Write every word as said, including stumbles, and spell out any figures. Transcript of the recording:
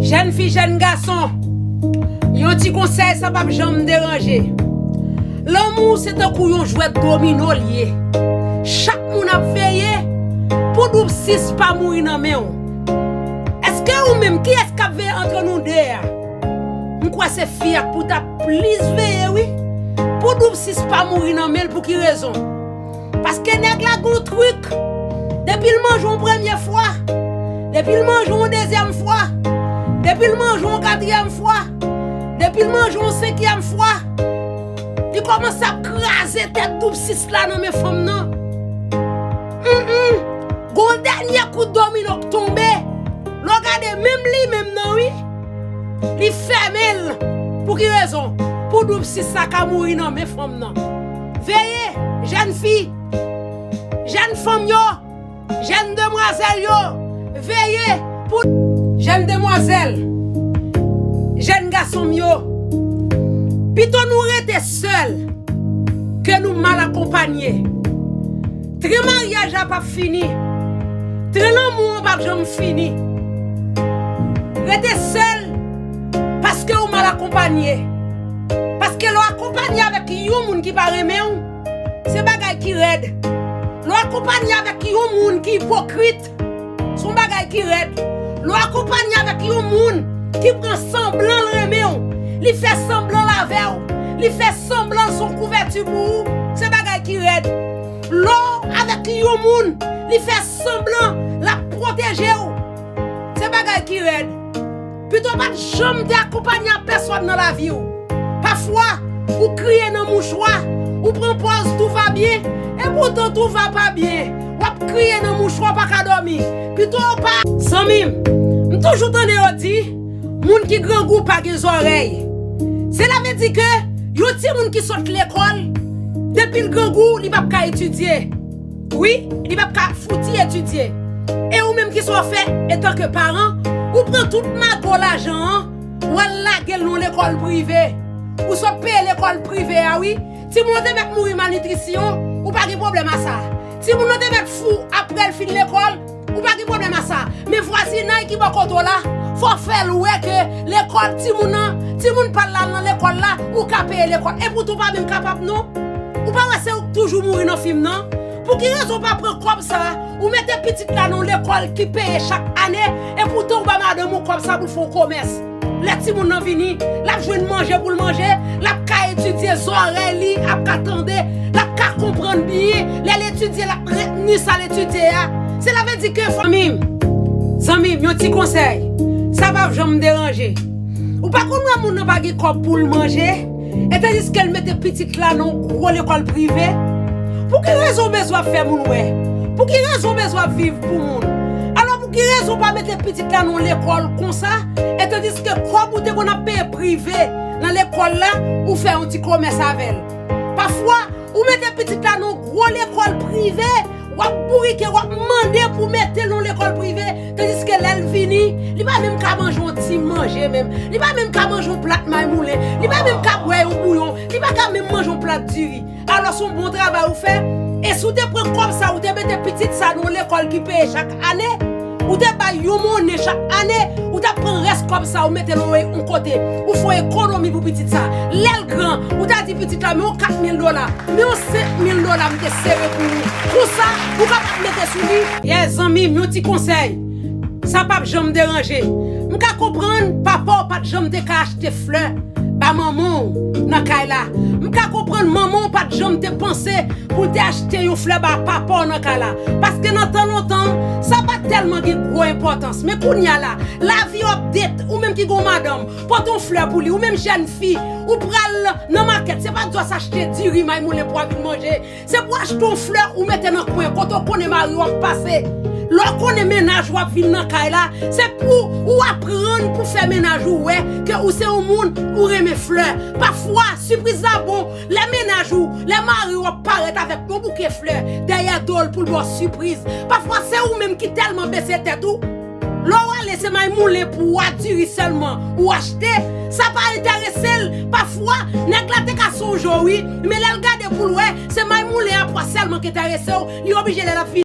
Jèn fi, jèn gason, yon ti konsèy, sa p ap janm deranje. Lanmou se tankou yon jwèt domino l ye. Chak moun ap veye pou Doub Sis pa mouri nan men w. Èske ou menm, kiyès k ap veye antre nou de a? M kwè se fi a k pou ta plis veye, wi. Pou Doub Sis pa mouri nan men l, pou ki rezon? Paske nèg la gon trik. Depi l manje yon premye fwa, depi l manje yon dezyèm fwa, depi l manje yon katriyèm fwa, depi l manje yon senkyèm fwa, li kòmanse ap kraze tèt Doub Sis la nan men fanm nan. Mm, mm. Gon dènye kout domino k tonbe. Lè w gade menm li menm nan, wi. Li fèmen l. Pou ki rezon? Pou Doub Sis sa ka mouri nan men fanm nan. Veye, jèn fi, jèn fanm yo, jèn demwazèl yo, veye pou jèn demwazèl, jèn gason m yo. Pito nou rete sèl ke nou mal akonpanye. Tren maryaj la p ap fini. Tren lanmou an p ap janm fini. Rete sèl paske ou mal akonpanye. Paske lè w akonpanye avèk yon moun ki pa renmen w, se bagay ki rèd. Lè w akonpanye avèk yon moun ki ipokrit, se yon bagay ki rèd. Lè w akonpanye avèk yon moun ki pran sanblan l renmen w, li fè sanblan l avè w, li fè sanblan l se yon kouvèti pou ou, se bagay ki rèd. Lè w avèk yon moun, li fè sanblan l ap pwoteje w, se bagay ki rèd. Pito w pa t janm te akonpanye ak pèsòn nan lavi w. Pafwa, ou kriye nan mouchwa, ou pran pòz tout va byen, e poutan tout va pa byen. W ap kriye nan mouchwa, w pa ka dòmi. Pito w pa. Zanmi m, m toujou tande yo di, moun ki grangou pa gen zòrèy. Sela vle di ke yon timoun ki sot lekòl, depi l grangou, li p ap ka etidye. Wi, li p ap ka fouti etidye. E ou menm, kisa w fè, etanke paran, ou pran tout mago lajan an, w al lage l nan lekòl prive. Ou sot peye lekòl prive a, wi. Timoun nan te mèt mouri malnitrisyon, ou pa gen pwoblèm a sa. Timoun nan te mèt fou apre l fin lekòl, ou pa gen pwoblèm a sa. Men vwazinay ki bò kote w la, fò w fè l wè ke lekòl timoun nan, timoun pa l la nan lekòl la, ou ka peye lekòl. Epoutan ou pa menm kapab non. Ou pa wè se ou k toujou mouri nan fim nan? Pou ki rezon w pa pran kòb sa, ou mete pitit la nan yon lekòl ki peye chak ane, epoutan ou ba madanm ou kòb sa pou l fè yon komès? Lè timoun nan vini, l ap jwenn manje pou l manje, l ap ka etidye, zòrèy li ap ka tande, l ap ka konprann byen, lè l etidye, l ap retni sa l etidye a. Sela vle di ke fanmi m, zanmi m, yon ti konsèy, sa p ap janm deranje. Ou pa konn wè moun nan pa gen kòb pou l manje, e tandiske l mete pitit la nan yon gwo lekòl prive? Pou ki rezon w bezwen ap fè moun wè? Pou ki rezon w bezwen ap viv pou moun? Alò, pou ki rezon w pa mete pitit la nan yon lekòl konsa, e tandiske kòb ou te konn ap peye prive nan lekòl la, ou fè yon ti komès avè l? Pafwa, ou mete pitit la nan yon gwo lekòl prive, w ap bourike, w ap mande pou mete l nan lekòl prive, tandiske lè l vini, li pa menm ka manje yon ti manje menm, li pa menm ka manje yon plat may moulen, li pa menm ka bwè yon bouyon, li pa ka menm manje yon plat diri. Alò, se yon bon travay ou fè, e si w te pran kòb sa, ou te mete pitit sa nan yon lekòl ki peye chak ane, ou te bay yon monnen chak ane, ou t ap pran rès kòb sa, ou mete l yon kote, ou fè yon ekonomi pou pitit sa. Lè l gran, ou ta di pitit la, men yon kat mil dola, men yon senk mil dola m te sere pou ou. Konsa, ou kapab mete sou li. Yè, zanmi m, yon ti konsèy. Sa p ap janm deranje. M ka konprann papa w pa t janm te ka achte flè ba manman w nan kay la. M ka konprann manman w pa t janm te panse pou l te achte yon flè ba papa w nan kay la. Paske nan tan lontan, sa pa t tèlman gen gwo enpòtans. Men kounye a la, lavi update, ou menm ki gon madanm, pote yon flè pou li, ou menm jèn fi, ou pral nan makèt, se pa di w achte diri may moulen pou w vin manje. Se pou achte yon flè ou mete nan kwen kote w konnen mari w ap pase. Lè w konnen mennaj ou ap vin nan kay la, se pou ou aprann pou fè mennaj ou wè ke ou se yon moun ou renmen flè. Pafwa, sipriz la bon, lè mennaj ou, lè mari w ap parèt avèk yon bouke flè dèyè do l pou l ba w sipriz. Pafwa, se ou menm ki tèlman bese tèt ou. Lè w ale, se may moulen pou w a diri sèlman ou achte, sa pa enterese l. Pafwa, nèg la te ka sonje w, wi, men lè l gade pou l wè, se may moulen a pwa sèlman ki enterese w, li oblije lè l ap vini.